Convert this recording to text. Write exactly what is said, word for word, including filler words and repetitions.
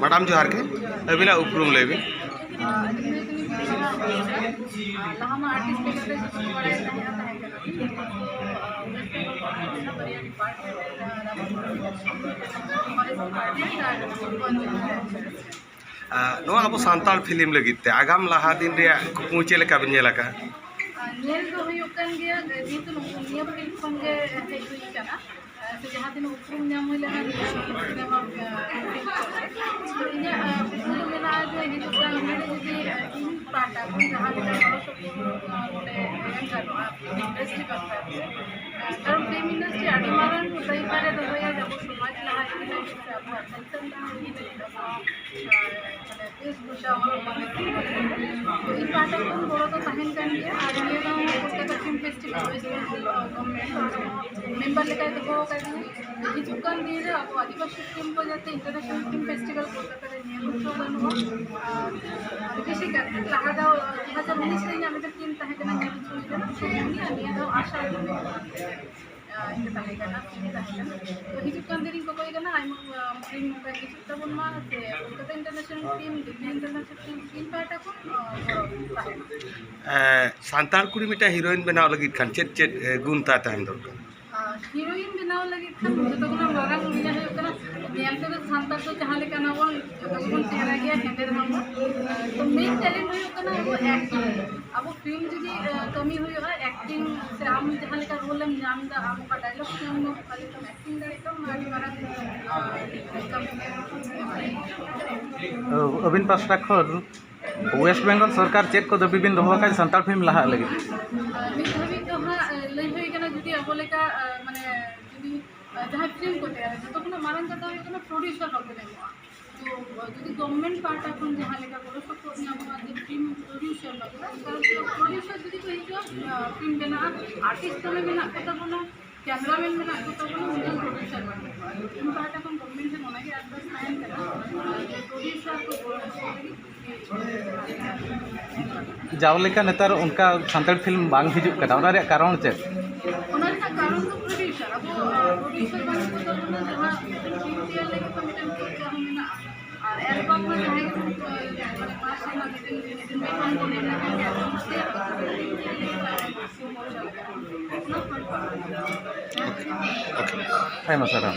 Madam, ᱡᱚᱦᱟᱨ ᱜᱮ᱾ ᱟᱹᱵᱤᱱᱟᱜ ᱩᱯᱨᱩᱢ ᱞᱟᱹᱭ ᱵᱤᱱ᱾ ᱟᱹᱞᱤᱧ ᱫᱚ ᱠᱟᱹᱱᱟᱹᱧ ᱵᱤᱨᱵᱟᱦᱟ ᱦᱮᱢᱵᱨᱚᱢ᱾ ᱞᱟᱦᱟ ᱢᱟ ᱟᱨᱴᱤᱥᱴ ᱞᱮᱠᱟᱛᱮ ᱡᱚᱛᱚ ᱠᱚ ᱵᱟᱲᱟᱭ ᱛᱟᱦᱮᱸᱜᱼᱟ, ᱛᱟᱦᱮᱸ ᱠᱟᱱᱟ᱾ ᱛᱚ, ᱣᱮᱥᱴ ᱵᱮᱝᱜᱚᱞ ᱠᱷᱚᱱ ᱵᱟᱨᱭᱟ ᱰᱤᱯᱟᱨᱴᱢᱮᱱᱴ ᱨᱮ ᱠᱚᱞᱮᱡᱽ ᱰᱤᱯᱟᱨᱴᱢᱮᱱᱴ ᱟᱨ ᱟᱨ ᱱᱚᱣᱟ ᱟᱵᱚ ᱥᱟᱱᱛᱟᱲ ᱯᱷᱤᱞᱢ ᱞᱟᱹᱜᱤᱫ ᱛᱮ ᱟᱜᱟᱢ ᱞᱟᱦᱟ ᱫᱤᱱ ᱨᱮᱭᱟᱜ ᱠᱩᱠᱢᱩ ᱪᱮᱫ ᱞᱮᱠᱟ ᱵᱤᱱ ᱧᱮᱞ ᱟᱠᱟᱫᱼᱟ? ᱟᱨ ᱧᱮᱞ ᱫᱚ ᱦᱩᱭᱩᱜ ᱠᱟᱱ ᱜᱮᱭᱟ, ᱡᱮᱦᱮᱛᱩ ᱱᱤᱭᱟᱹ ᱯᱷᱤᱞᱰ ᱠᱷᱚᱱ ᱜᱮ ᱦᱮᱡ ᱦᱩᱭ ᱠᱟᱱᱟ᱾ ᱥᱮ ᱡᱟᱦᱟᱸ ᱛᱤᱱᱟᱹᱜ ᱩᱯᱨᱩᱢ ᱧᱟᱢ ᱦᱩᱭ ᱞᱮᱱᱟ ᱱᱤᱭᱟᱹ ᱥᱤᱱᱮᱢᱟ, ᱟᱸ, ᱯᱷᱤᱞᱢ ᱠᱚᱨᱮ᱾ ᱛᱚ ᱤᱧᱟᱹᱜ, ᱟᱸ, ᱠᱩᱠᱢᱩ ᱫᱚ ᱢᱮᱱᱟᱜᱼᱟ ᱡᱮ ᱦᱤᱡᱩᱜ ᱠᱟᱱ ᱫᱤᱱ ᱨᱮ ᱡᱩᱫᱤ, ᱟᱸ, ᱤᱧ ᱯᱟᱦᱴᱟ ᱠᱷᱚᱱ ᱡᱟᱦᱟᱸ ᱞᱮᱠᱟ ᱜᱚᱲᱚ ᱥᱚᱯᱚᱦᱚᱫ, ᱟᱸ, ᱱᱚᱰᱮ ᱮᱢ ᱜᱟᱱᱚᱜᱼᱟ ᱯᱷᱤᱞᱢ ᱤᱱᱰᱟᱥᱴᱨᱤ ᱵᱟᱠᱷᱨᱟ ᱛᱮ᱾ ᱟᱸ, ᱠᱟᱨᱚᱱ ᱯᱷᱤᱞᱢ ᱤᱱᱰᱟᱥᱴᱨᱤ ᱟᱹᱰᱤ ᱢᱟᱨᱟᱝ ᱫᱟᱭᱤᱛᱛᱚ ᱨᱮ ᱫᱚᱦᱚᱭᱟ ᱡᱮ ᱟᱵᱚ ᱥᱚᱢᱟᱡᱽ ᱞᱟᱦᱟ ᱤᱫᱤ ᱞᱟᱹᱜᱤᱫ ᱥᱮ ᱟᱵᱚᱣᱟᱜ ᱠᱟᱞᱪᱟᱨ ᱞᱟᱦᱟ ᱤᱫᱤ ᱞᱟᱹᱜᱤᱫ ᱟᱵᱚᱣᱟᱜ, ᱟᱸ, ᱢᱟᱱᱮ ᱵᱮᱥ ᱵᱩᱡᱷᱟᱹᱣ ᱦᱚᱲ ᱵᱟᱝ ᱛᱟᱦᱮᱸ ᱠᱟᱱᱟ᱾ ᱛᱚ ᱤᱧ ᱯᱟᱦᱴᱟ ᱠᱷᱚᱱ ᱜᱚᱲᱚ ᱫᱚ ᱛᱟᱦᱮᱱ ᱠᱟᱱ ᱜᱮᱭᱟ᱾ ᱟᱨ ᱱᱤᱭᱟᱹ ᱫᱷᱟᱣ Kolkata film festival West Bengal, ᱟᱸ, ᱜᱚᱵᱷᱚᱨᱱᱢᱮᱱᱴ ᱚᱸᱰᱮ ᱦᱚᱸ ᱢᱮᱢᱵᱟᱨ ᱞᱮᱠᱟᱭ ᱫᱚᱦᱚ ᱟᱠᱟᱫᱤᱧᱟ᱾ ᱦᱤᱡᱩᱜ ᱠᱟᱱ ᱫᱤᱱ ᱨᱮ ᱟᱵᱚ ᱟᱹᱫᱤᱵᱟᱹᱥᱤ ᱯᱷᱤᱞᱢ ᱠᱚ ᱡᱟᱛᱮ ᱤᱱᱴᱟᱨᱱᱮᱥᱱᱟᱞ ᱯᱷᱤᱞᱢ ᱯᱷᱮᱥᱴᱤᱵᱷᱟᱞ ᱠᱳᱞᱠᱟᱛᱟ ᱨᱮ ᱧᱮᱞ ᱦᱚᱪᱚ ᱜᱟᱱᱚᱜᱼᱟ᱾ ᱟᱨ ᱵᱤᱥᱮᱥ ᱠᱟᱨᱛᱮ ᱞᱟᱦᱟ ᱫᱷᱟᱣ ᱫᱩ ᱦᱟᱡᱟᱨ ᱩᱱᱤᱥ ᱨᱮ ᱤᱧᱟᱹᱜ ᱢᱤᱫᱴᱮᱱ ᱯᱷᱤᱞᱢ ᱛᱟᱦᱮᱸ ᱠᱟᱱᱟ, ᱧᱮᱞ ᱦᱚᱪᱚ ᱦᱩᱭ ᱞᱮᱱᱟ, ᱥᱮ ᱱᱤᱭᱟᱹ, ᱱᱤᱭᱟᱹ ᱫᱷᱟᱣ ᱟᱥᱟ ᱟᱹᱜᱩ ᱢᱮᱱᱟᱜᱼᱟ᱾ ᱟᱸ, ᱤᱭᱟᱹ ᱛᱟᱦᱮᱸ ᱠᱟᱱᱟ, ᱯᱷᱨᱤ ᱛᱟᱦᱮᱸ ᱠᱟᱱᱟ᱾ ᱛᱚ ᱦᱤᱡᱩᱜ ᱠᱟᱱ ᱫᱤᱱ ᱤᱧ ᱠᱚᱠᱚᱭ ᱠᱟᱱᱟ, ᱟᱭᱢᱟ, ᱟᱸ, ᱯᱷᱤᱞᱢ ᱱᱚᱝᱠᱟ ᱦᱤᱡᱩᱜ ᱛᱟᱵᱚᱱ ᱢᱟ, ᱥᱮ Kolkata international film, Delhi international film, ᱤᱧ ᱯᱟᱦᱴᱟ ᱠᱷᱚᱱ, ᱟᱸ, ᱜᱚᱲᱚ ᱛᱟᱦᱮᱱᱟ᱾ ᱮᱸ, ᱥᱟᱱᱛᱟᱲ ᱠᱩᱲᱤ ᱢᱤᱫᱴᱟᱝ ᱦᱤᱨᱳᱭᱤᱱ ᱵᱮᱱᱟᱣ ᱞᱟᱹᱜᱤᱫ ᱠᱷᱟᱱ ᱪᱮᱫ ᱪᱮᱫ, ᱮ, ᱜᱩᱱ ᱛᱟᱭ ᱛᱟᱦᱮᱱ ᱫᱚᱨᱠᱟᱨ? ᱟᱸ, ᱦᱤᱨᱳᱭᱤᱱ ᱵᱮᱱᱟᱣ ᱞᱟᱹᱜᱤᱫ ᱠᱷᱟᱱ ᱡᱚᱛᱚ ᱠᱷᱚᱱᱟᱜ ᱢᱟᱨᱟᱝ ᱤᱭᱟᱹ ᱦᱩᱭᱩᱜ ᱠᱟᱱᱟ, ᱧᱮᱞ ᱛᱮᱫᱚ ᱥᱟᱱᱛᱟᱲ ᱫᱚ ᱡᱟᱦᱟᱸ ᱞᱮᱠᱟ ᱱᱟᱵᱚᱱ, ᱡᱚᱛᱚ ᱜᱮᱵᱚᱱ ᱪᱮᱦᱨᱟ ᱜᱮᱭᱟ, ᱦᱮᱸᱫᱮ ᱨᱮᱦᱚᱸ ᱵᱚᱱ᱾ ᱟᱸ, ᱛᱚ ᱢᱮᱱ ᱴᱮᱞᱮᱱᱴ ᱦᱩᱭᱩᱜ ᱠᱟᱱᱟ ᱟᱵᱚ ᱮᱠᱴᱤᱝ᱾ ᱟᱵᱚ ᱯᱷᱤᱞᱢ ᱡᱩᱫᱤ, ᱟᱸ, ᱠᱟᱹᱢᱤ ᱦᱩᱭᱩᱜᱼᱟ, ᱮᱠᱴᱤᱝ ᱥᱮ ᱟᱢ ᱡᱟᱦᱟᱸ ᱞᱮᱠᱟ ᱨᱳᱞ ᱮᱢ ᱧᱟᱢ ᱮᱫᱟ, ᱟᱢ ᱚᱠᱟ ᱰᱟᱭᱞᱚᱜ ᱮᱢ ᱧᱟᱢ ᱮᱫᱟ, ᱚᱠᱟ ᱞᱮᱠᱟᱢ ᱮᱠᱴᱤᱝ ᱫᱟᱲᱮᱭᱟᱜ ᱠᱟᱱᱟ, ᱚᱱᱟ ᱟᱹᱰᱤ ᱢᱟᱨᱟᱝ, ᱟᱸ, ᱠᱟᱹᱢᱤ ᱠᱟᱱᱟ᱾ ᱟᱹᱵᱤᱱ ᱯᱟᱥᱴᱟ ᱠᱷᱚᱱ ᱳᱭᱮᱥᱴ ᱵᱮᱝᱜᱚᱞ ᱥᱚᱨᱠᱟᱨ ᱪᱮᱫ ᱠᱚ ᱫᱟᱹᱵᱤ ᱵᱤᱱ ᱫᱚᱦᱚ ᱟᱠᱟᱫ ᱥᱟᱱᱛᱟᱲ ᱯᱷᱤᱞᱢ ᱞᱟᱦᱟᱜ ᱞᱟᱹᱜᱤᱫ? ᱟᱸ, ᱱᱤᱛ ᱫᱷᱟᱹᱵᱤᱡ ᱫᱚ ᱦᱟᱸᱜ, ᱟᱸ, ᱞᱟᱹᱭ ᱦᱩᱭ ᱠᱟᱱᱟ, ᱡᱩᱫᱤ ᱟᱵᱚ ᱞᱮᱠᱟ, ᱟᱸ, ᱢᱟᱱᱮ, ᱡᱩᱫᱤ, ᱟᱸ, ᱡᱟᱦᱟᱸᱭ ᱯᱷᱤᱞᱢ ᱠᱚ ᱛᱮᱭᱟᱨᱟ, ᱡᱚᱛᱚ ᱠᱷᱚᱱᱟᱜ ᱢᱟᱨᱟᱝ ᱠᱟᱛᱷᱟ ᱦᱩᱭᱩᱜ ᱠᱟᱱᱟ ᱯᱨᱚᱰᱭᱩᱥᱟᱨ ᱵᱟᱠᱚ ᱧᱟᱢᱚᱜᱼᱟ᱾ ᱛᱚ, ᱟᱸ, ᱡᱩᱫᱤ ᱜᱚᱵᱷᱢᱮᱱᱴ ᱯᱟᱦᱴᱟ ᱠᱷᱚᱱ ᱡᱟᱦᱟᱸ ᱞᱮᱠᱟ ᱜᱚᱲᱚ ᱥᱚᱯᱚᱦᱚᱫ ᱧᱟᱢᱚᱜᱼᱟ, ᱡᱮ ᱯᱷᱤᱞᱢ ᱯᱨᱚᱰᱭᱩᱥᱟᱨ ᱵᱟᱠᱷᱨᱟ, ᱠᱟᱨᱚᱱ ᱯᱨᱚᱰᱭᱩᱥᱟᱨ ᱡᱩᱫᱤ ᱠᱚ ᱦᱤᱡᱩᱜᱼᱟ, ᱟᱸ, ᱯᱷᱤᱞᱢ ᱵᱮᱱᱟᱜᱼᱟ, ᱟᱨᱴᱤᱥᱴ ᱛᱟᱞᱮ ᱢᱮᱱᱟᱜ ᱠᱚᱛᱟ ᱵᱚᱱᱟ, ᱠᱮᱢᱮᱨᱟᱢᱮᱱ ᱢᱮᱱᱟᱜ ᱠᱚᱛᱟ ᱵᱚᱱᱟ, ᱢᱮᱱᱠᱷᱟᱱ ᱯᱨᱚᱰᱭᱩᱥᱟᱨ ᱵᱟᱹᱱᱩᱜ ᱠᱚᱣᱟ᱾ ᱤᱧ ᱯᱟᱦᱴᱟ ᱠᱷᱚᱱ ᱜᱚᱵᱷᱢᱮᱱᱴ ᱴᱷᱮᱱ ᱚᱱᱟᱜᱮ ᱟᱨᱫᱟᱥ ᱛᱟᱦᱮᱱ ᱠᱟᱱᱟ, ᱟᱨ ᱯᱨᱚᱰᱭᱩᱥᱟᱨ ᱠᱚ ᱜᱚᱲᱚ ᱥᱚᱯᱚᱦᱚᱫ ᱞᱟᱹᱜᱤᱫ᱾ ᱡᱟᱣ ᱞᱮᱠᱟ ᱱᱮᱛᱟᱨ ᱚᱱᱠᱟ ᱥᱟᱱᱛᱟᱲ ᱯᱷᱤᱞᱢ ᱵᱟᱝ ᱦᱤᱡᱩᱜ ᱠᱟᱱᱟ, ᱚᱱᱟ ᱨᱮᱭᱟᱜ ᱠᱟᱨᱚᱱ ᱪᱮᱫ? ᱚᱱᱟ ᱨᱮᱱᱟᱜ ᱠᱟᱨᱚᱱ ᱫᱚ ᱯᱨᱚᱰᱭᱩᱥᱟᱨ᱾ ᱟᱵᱚ, ᱟᱸ, ᱯᱨᱚᱰᱭᱩᱥᱟᱨ ᱵᱟᱹᱱᱩᱜ ᱠᱚᱛᱟ ᱵᱚᱱᱟ, ᱡᱟᱦᱟᱸ ᱢᱤᱫᱴᱮᱱ ᱯᱷᱤᱞᱢ ᱛᱮᱭᱟᱨ ᱞᱟᱹᱜᱤᱫ ᱫᱚ ᱢᱤᱫᱴᱮᱱ ᱯᱚᱭᱥᱟ ᱦᱚᱸ ᱢᱮᱱᱟᱜᱼᱟ᱾ ᱟᱭᱢᱟ ᱥᱟᱨᱦᱟᱣ᱾